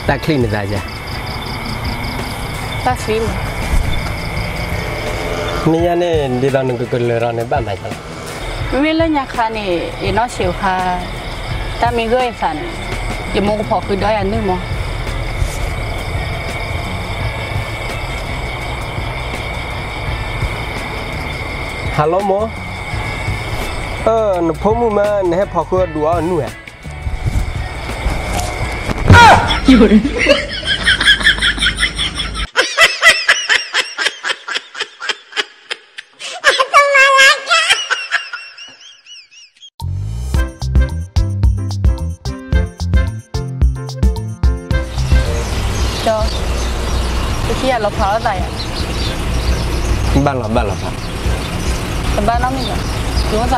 တၢ်ချံၣ်နသးယၤ, တၢ်ချံၣ်မး, မ့ၢ်ညါန့ၣ် ဒ်သိးနကကလၢၤထီၣ်န့ၣ် ဘၣ်မၤယၤလီၤ. မ့မ့ၢ်လၢညါခါန့ၣ် ယနီၢ်ဆံးခါ တၢ်မ့ၢ်ဂၢၢ်ယသးန့ၣ် ယမိၢ်ကဖီၣ်ဃုာ်ဒီးယၤနုၢ်မး. Hello မိၢ်, အၢ နဖိမုၣ်မ့ၢ်နဟဲဖီၣ်ဃုာ်အီၤဒုးအီၣ်နုၢ်ဧါ. ကၠီ, ပခံဂၤလီၤဖးလိာ်သးယၤ. ဘၣ်လီၤ ဘၣ်လီၤဖး, တဘၣ်နီတမံၤဘၣ်, ယအိၣ်သးလီၤဖးလီၤ.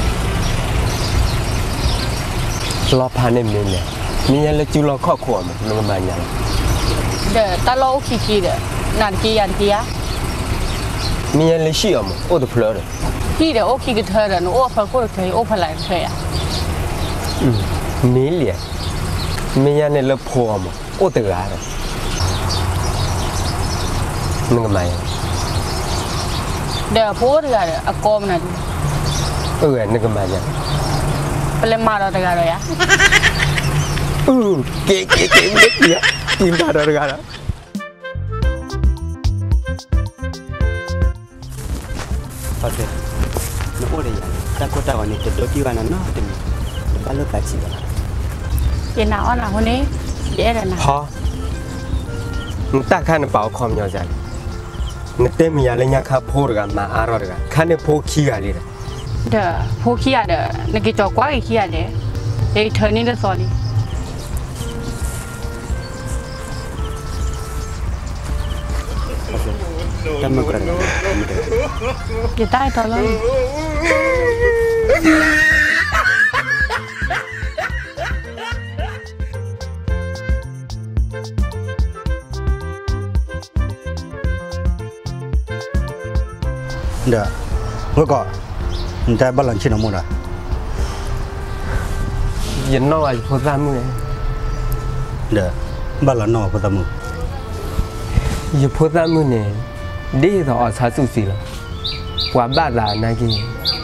လီၤဖးန့ၣ်မ့ၢ်လဲၣ်, မ့ၢ်ညါလၢစုလီၢ်ခီၣ်ခိၣ်အီၤမး နကမၤညါလီၤ. ဒီးတၢ်လီၢ်အိၣ်ခံခံဒီး နၤတက့ယၤတက့ဧါ. မ့ၢ်ညါလၢဟံၣ်အီၤမး အိၣ်တဖျၢၣ်ဒီး, ဟံၣ်ဒီးအိၣ်ခံကထၢဒီး နအိၣ်အဖီခိၣ်တဖျၢၣ် ယအိၣ်ဖီလာ်တဖျၢၣ်ယၤ. မ့ၢ်လံ, မ့ၢ်ညါန့ၣ်လၢဖိအီၤမး အိၣ်တဂၤဒီး နကမၤယၤ, ဒီးဖိအိၣ်တဂၤဒီး အကီမနုၤဒ်, အၢ နကမၤယၤ, ပလဲၤမၤဒီးတဂၤဒီးယၤ, အၢ က့ၤ က့ၤ က့ၤ မ့ၢ်က့ၤ က့ၤမၤဒီးတဂၤဒီး. နအိၣ်ဒီးယၤ တၢ်ကိၢ်တၢ်ဂီၤန့ၣ် တဒိးကံၣ်ဘၣ်နၤနီတမံၤ, တဘၣ်လိာ်သးဆံးဘၣ်. ယနာ်အီၣ်နၤအဃိန့ၣ် ယအဲၣ်ဒိးနၤ. ဟီ, နတၢ်ခါန့ၣ်ပာ်အီၤခီပညီဒ်လဲၣ်, နတဲမ့ၢ်ယၤလၢညါခါဖိတဂၤမၤအါထီၣ်တဂၤ ခါန့ၣ်ဖိခံဂၤလံဒီး, ဒီးဖိခံဂၤဒီး နက့ၤကၠီၤကွၢ်က့ၤခံဂၤလဲၣ်, ယကထၢန့ၢ်တသီလံ. တၢ်မုၢ်ကရၢ, ယတၢ်အဲၣ်တီလီၤ. ဒီး ဝဲကီး, နတၢ်ဘၣ်လီၤဆ့ၣ်နီၤမူဒါ, ယနီၣ်ဘၣ်ယဖိသၣ်မုၣ်န့ၣ်, ဒီး ဘၣ်လီၤနီၣ်ဖိသၣ်မုၣ်, ယဖိသၣ်မုၣ်န့ၣ် ဒ်သိးအီၣ်ဆါသူၣ်စံလီၤ, ပှၤဘၣ်သးနာ်က့ၤ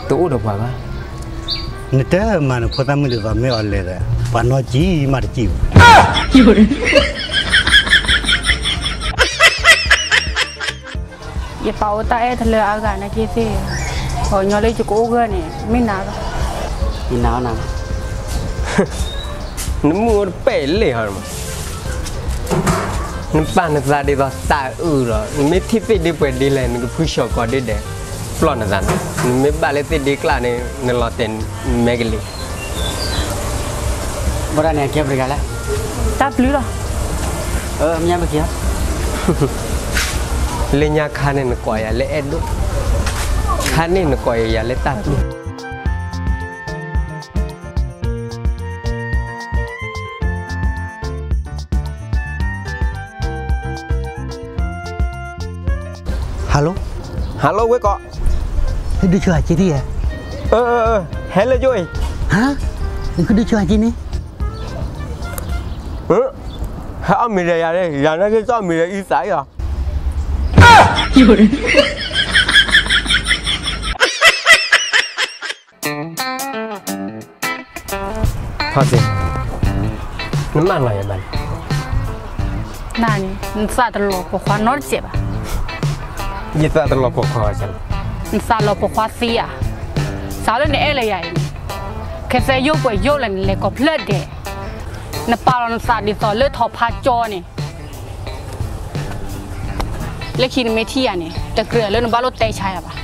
တအိၣ်ဒီးပှၤဘၣ်. နတဲမၤနဖိသၣ်မုၣ်ဒ်သိးမ့ၢ်အီၤလဲၤဒီး ပှၤနီၣ်ကံၣ်မးတကံၣ်ဘၣ်. ယပာ်အီၤတၢ်အဲၣ်တလၢအါဂၤနာ်က့ၤသ့ၣ်, ပှၤကညီလၢယကအိၣ်ဂၢၢ်န့ၣ် မ့ၢ်နၤလီၤ. ယနာ်အီၤနၤလီၤ. နမုၢ်အိၣ်တပဲာ်လံဟီမး, နပာ်နသးဒ်သိးတၢ်အုၣ်လီၤ, နမ့ၢ်ထံၣ်သ့ၣ်ဒ့ပှဲၤဒ့လဲၣ် နကဖုဆှီၤကီးဒ့ဒီး ပျီၢ်နသးနီၤ, နမ့ၢ်ဘၣ်လၢသ့ၣ်ဒ့ကျါန့ၣ် နလီၤတဲာ်မဲကလံၤ. ဘၣ်ဒၣ်န့ၣ် အကဲပှၤတဂၤလဲၣ်, တၢ်ပျုၢ်လီၤ. မ့ၢ်ဘၣ်က့ၤ, လၢညါခါန့ၣ်နကိးယၤလၢအဲၣ်ဒိၣ်, ခါန့ၣ်နကိးယၤလၢတၢ်ပျုၢ်. Hello, hello ဝဲကီး, ဟဲဒုးဆူၣ်ဟးက့ၤဒ်ယဲ, ဟဲလၢယိအံၤ, ဟါ, နကဒုးဆူၣ်ဟးက့ၤန့ၣ်, ဟဲအီၣ်မ့ၤဒီးယၤ, ယၤနာ်က့ၤကအီၣ်မ့ၤဒီးအံသးအံၤလီၤ. ထီၣ်စ့, နမၢလီၤယၤမးန့ၣ်, နန့ၣ် နသးတလီၤပိာ်ခွါနီတစဲးဘၣ်. ယသးတလီၤပိာ်ခွါဘၣ်ဆၣ်, နသးလီၤပိာ်ခွါသ့ဧါ. စးလၢနအဲၣ်လၢယၤအံၤန့ၣ်, ခဲစဲယိၣ်ပှဲၤယိၣ်လဲၣ် နလဲၤကိးဖျၢၣ်ဒဲး, နပာ်လီၤနသးဒ်သိးလၢထိးဖါကၠီန့ၣ် လၢခံနမ့ၢ်ထံၣ်ယၤန့ၣ် တကြၢးလၢနဘၣ်လိၣ်တဲဆါယၤဘၣ်.